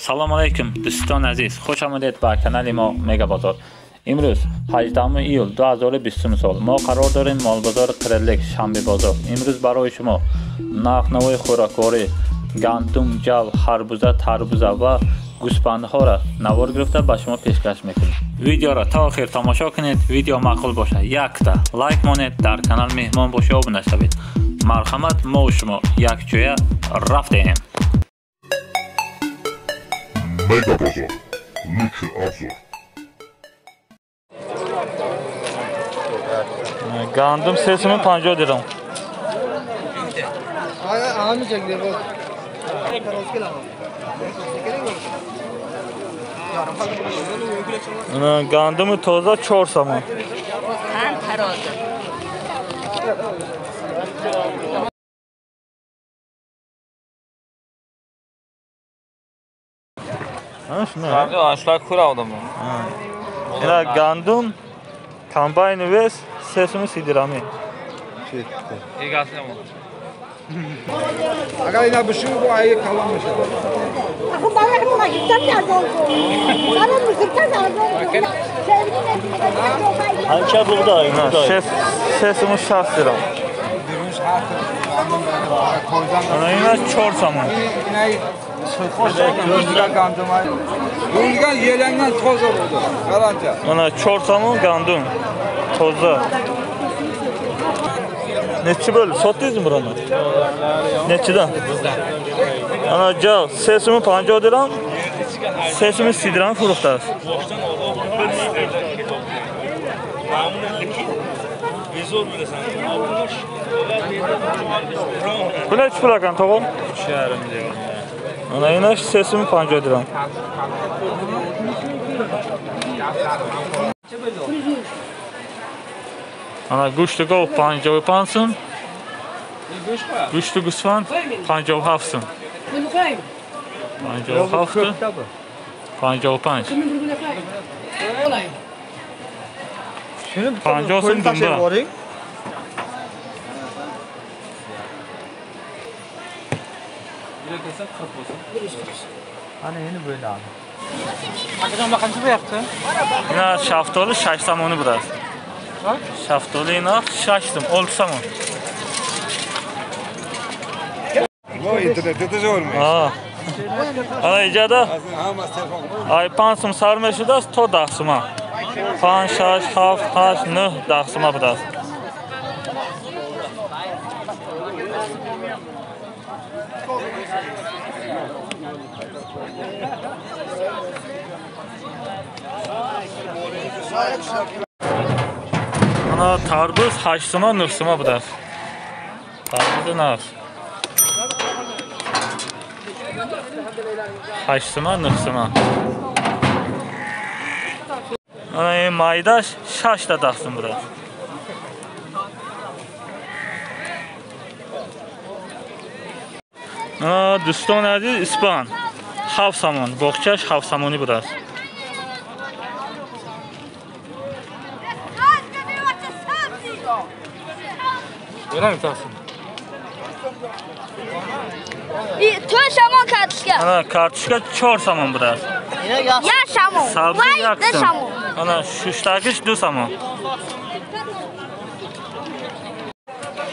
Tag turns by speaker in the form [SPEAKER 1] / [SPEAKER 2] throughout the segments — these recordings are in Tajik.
[SPEAKER 1] Салом алейкум дӯстони азиз, хуш омадед ба канали мо Мега Бозор. Имрӯз 18 июл 2020 сол мо қарор дорем молбозори Қирилик, шанбе бозор. Имрӯз барои шумо нархнавои хӯрокворӣ, гандум, ҷав, харбуза, тарбуза ва гӯсфандҳоро навор гирифта ба шумо пешкаш мекунем. Видеоро то охир тамошо кунед. Видео маъқул бошад, якта лайк монед, дар канал меҳмон бошед, обуна шавед. Марҳамат, мо шумо якҷоя рафтем.
[SPEAKER 2] Мега Бозор. Лучший обзор.
[SPEAKER 1] Гандум 350 дирам. Гандуми тоза 4 сомон. Ина гандум комбайн вес 330 дирами.
[SPEAKER 3] Агар ина бишин бо ай калон мешавад.
[SPEAKER 4] Аху барои мо гирифтан арзон кун. Барои мусиртан арзон кун.
[SPEAKER 5] Анча буғдай, буғдай.
[SPEAKER 1] 360 дирам. Ана ина 4 сомон.
[SPEAKER 3] Gandum yelenden toza oldu. Garanti.
[SPEAKER 1] Ana 4 сомон gandum. Toza. Neçi böl? Satdınız buranı? Neçidən? Ana gəl, 350 dirham, 330 dirham furukdaz. Bu nə pul aqan toğum? Ana ina 350 dirham. Ana guştu qov 55 сум. Гӯшти гӯсфанд 57 сум. 57 55. 50 сум думба. Ина шафтоли 6 сомонӣ будааст. Шафтоли ина 6 сум, 6 сомон. Ана иҷада ай 5 сум сар мешудааст то 10 сума. 5, 6, 7, 8, 9, 10 сума будааст. Ана тарбуз 8 сума, 9 сума будааст. Тарбузи нағз. 8 сума, 9 сума. Ана ин майдаш 6 та 10 сум будааст. Ана дӯстони азиз, испан 7 сомон, боғчаш 7 сомонӣ будааст.
[SPEAKER 6] To'rt somon kartoshka.
[SPEAKER 1] Ana kartoshka 4 somon будааст.
[SPEAKER 6] 1 somon.
[SPEAKER 1] Sabzi 1 сом. Ana shushtagich 2 somon.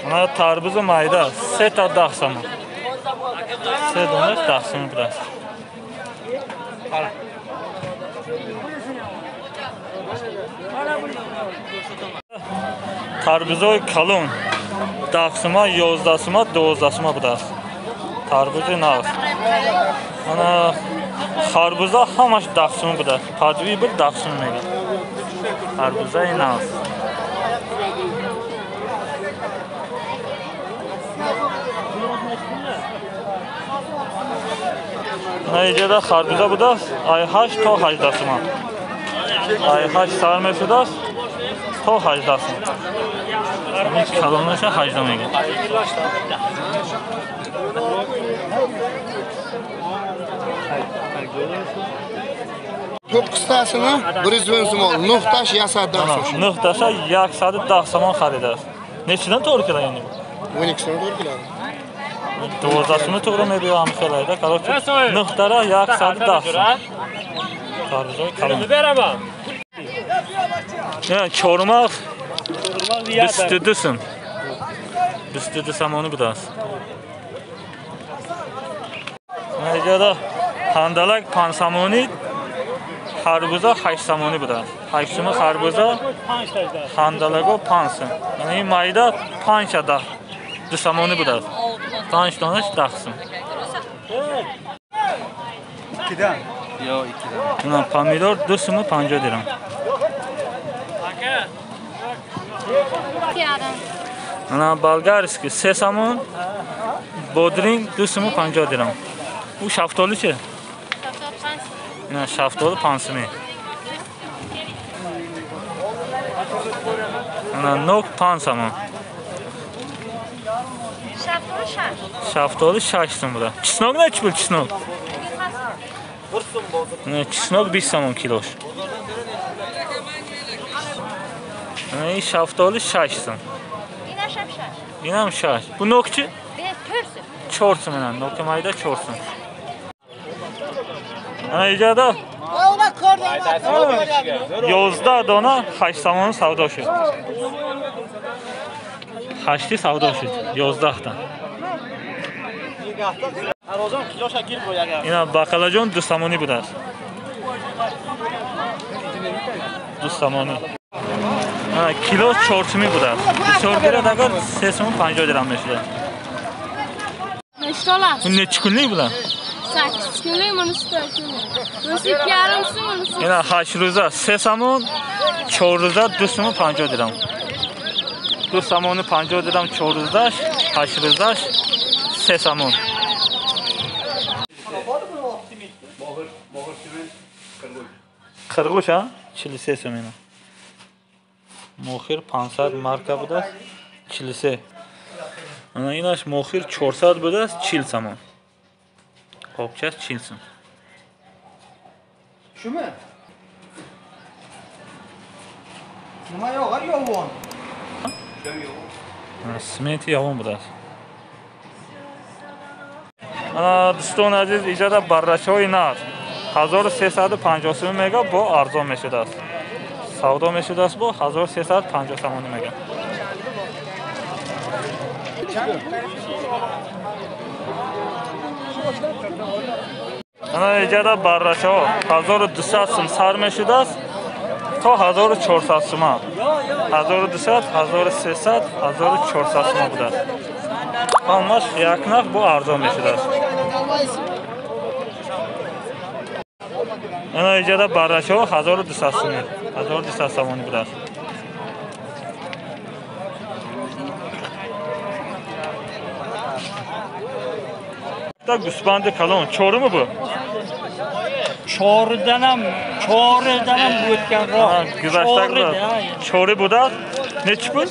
[SPEAKER 1] Ana tarbuzi mayda 3 ta 10 somon. 3 dona 10 сом будааст. Tarbuzoy kalon 10 сума, 11 сума, 12 сума будааст. Тарбузи нағз. Ана харбуза ҳамаш 10 сум будааст. Падви бир 10 сум мегӯяд. Харбузаи нағз. Ана иҷода харбуза будааст ай 8 то 18 сума. Ай 8 сар мешудааст то 18 сум. Калонаша 18 мегӯяд.
[SPEAKER 7] To'qqiztasini 110 so'm, 9tash 110 so'm.
[SPEAKER 1] 9tasha 110 so'm xaridasiz. Nechidan to'g'ri keladi endi bu?
[SPEAKER 7] 12 so'm to'g'ri keladi.
[SPEAKER 1] 12 сум туғри мебиём хелайда. Короче, 9 дара 110 сум. Харбузои калон. Не, чормағ 22 сум. 22 сомонӣ будааст. Инҷода ҳандалак 5 сомонӣ, харбуза 8 сомонӣ будааст. 8 сум харбуза, ҳандалаго 5 сум. Яъне ин майда 5 10 2 сомонӣ будааст. 5 донаш 10 сум.
[SPEAKER 3] Ikkidan. Yo, ikkidan.
[SPEAKER 1] Ина помидор 2 сум 50 дирам. Ана болгарский 3 сомон, бодринг 2 сум 50 дирам. У шафтолу че? Ина шафтолу 5 сум. Ана нок 5 сомон. Шафтолу 6 сум буда. Чеснок nechi pul чеснок? Ина чеснок 20 сомон килош. Ана ин шафтолу 6 сум. Инам 6. Bu нок чи? 4 сум ина. Ноки майда 4 сум. Ана иҷода 11 дона 8 сомон савдо шуд. 8 савдо шуд. 11 та. Ина бақалаҷон 2 сомонӣ будааст. 2 сомонӣ. Кило 4 сумӣ будааст. Бисёр гирад агар 3 сум 50 дирам мешуда. Nechi kunlik bular?
[SPEAKER 6] 8 kunlik, bunisi 4 kunlik. Bunisi 2,5 сум, bunisi.
[SPEAKER 1] Ина 8 рӯза 3 сомон, 4 рӯза 2 сум 50 дирам. 2 сомони 50 дирам 4 рӯзаш, 8 рӯзаш 3 сомон. Қирғуш, а? 43 сум ина. Мохир 500 марка будааст, 43. Ана инаш мохир 400 будааст, 40 сомон. Қопчаш 40 сум.
[SPEAKER 3] Shumi? Nima yog'ar yovon?
[SPEAKER 1] Simenti yovon будааст. Ана дӯстони азиз, иҷода баррачаҳои нар 1350 сум мега бо арзон мешудааст. Савдо мешудааст бо 1350 сомонӣ мега. Ана иҷода баррачаҳо 1200 сум сар мешудааст то 1400 сума. 1200, 1300, 1400 сума будааст. Ҳамаш як нарх бо арзон мешудааст. Ана иҷода баррачаҳо 1200 сум, 1200 сомонӣ будааст. Гӯсфанди калон чорumi bu?
[SPEAKER 5] Choridan ham o'tganroq.
[SPEAKER 1] Guzashtagi chori будааст. Nechi pul?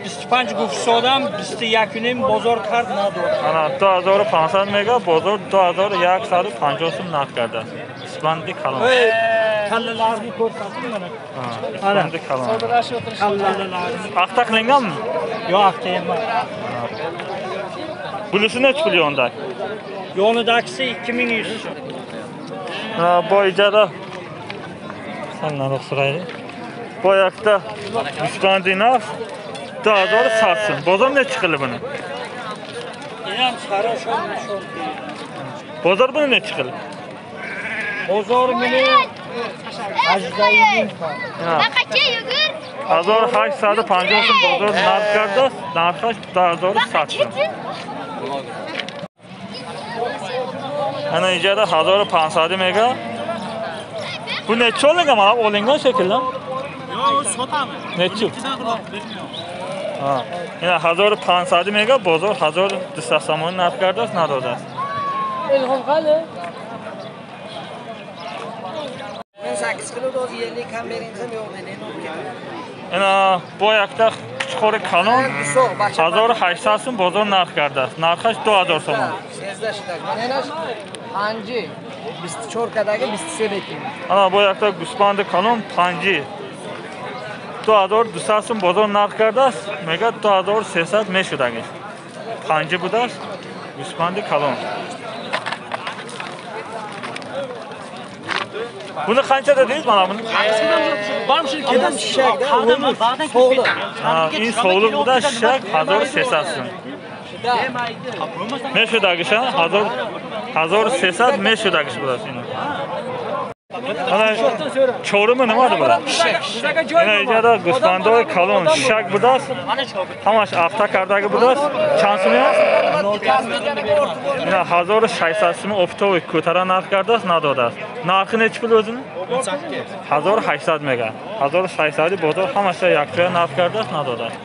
[SPEAKER 5] 25 гуфтодам, 21 бозор кард надод.
[SPEAKER 1] Ана 2500 мега, бозор 2150 сум нарх кардааст. Гӯсфанди калон.
[SPEAKER 5] Kallalarni ko'rsatdim mana.
[SPEAKER 1] Гӯсфанди калон. Ахта qilinganmi?
[SPEAKER 5] Yo'q, axta emas.
[SPEAKER 1] Bunisi nechi pul yonidagi?
[SPEAKER 5] Yonidagisi 2100 so'm.
[SPEAKER 1] Ha, bu ijara sandan so'raylik. Bu yoqda гӯсфанди нарх 2100 сум. Bozor nechi qildi buni?
[SPEAKER 5] Inam sarashon shon.
[SPEAKER 1] Bozor buni nechi qildi?
[SPEAKER 5] Bozor buni 18
[SPEAKER 1] 1850 сум бозор нарх кардааст, нархаш 2100 сум. Ана иҷода 1500 мега. Bu nechi olingan? Mana olingan shekilli.
[SPEAKER 5] Yo'q, sotamiz.
[SPEAKER 1] Nechi? Ha. Ина 1500 мега, бозор 1200 сомон нарх кардааст, надодааст.
[SPEAKER 4] Ilhom qali.
[SPEAKER 8] Men 8 kilo doz yerlik ham bering desam yo'q dedi.
[SPEAKER 1] Ина бо якта қучқори калон 1800 сум бозор нарх кардааст. Нархаш 2000 сомон.
[SPEAKER 8] 13 шудааст. Mana инаш 5 24 кадаги 23 беким.
[SPEAKER 1] Ана бо якта гӯсфанди калон 5 2200 сум бозор нарх кардааст, мега 2300 мешудагиш. Панҷи будааст, гӯспанди калон. Буни қанча дединgiz mana buni? Ин sovliq буда, шишак 1300 сум. Мешудагиша 1300 мешудагиш будааст ин. Ана чоруми нима буда? Ина иҷода гӯспандои калон шишак будааст. Ҳамаш афта кардаги будааст. Чанд сум аст? Ина 1600 сум оптовый кӯтара нарх кардааст, надодааст. Нархи нечи пул o'zini? 1800 мега. 1600 бозор ҳамаша якҷоя нарх кардааст, надодааст.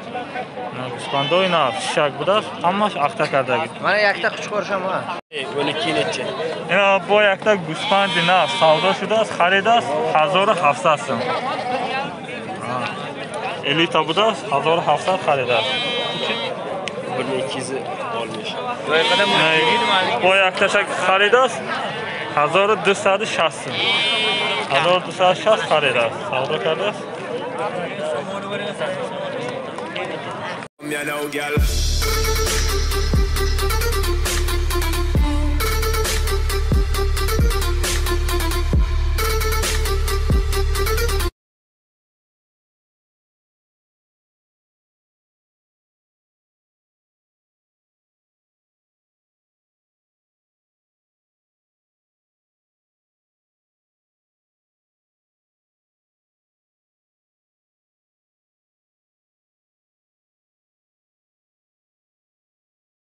[SPEAKER 1] Гӯспандои нав шишак будааст, ҳамаш ахта кардаги.
[SPEAKER 8] Мана якта қучқоршам ҳа.
[SPEAKER 3] 12 necha.
[SPEAKER 1] Ина бо якта гӯспанди нав савдо шудааст, харидааст 1700 сум. Элита будааст, 1700 харидааст.
[SPEAKER 3] 1200 olmuş.
[SPEAKER 1] Бо якташа харидааст 1260 сум. 1260 харидааст, савдо кардааст.
[SPEAKER 9] You know, girl.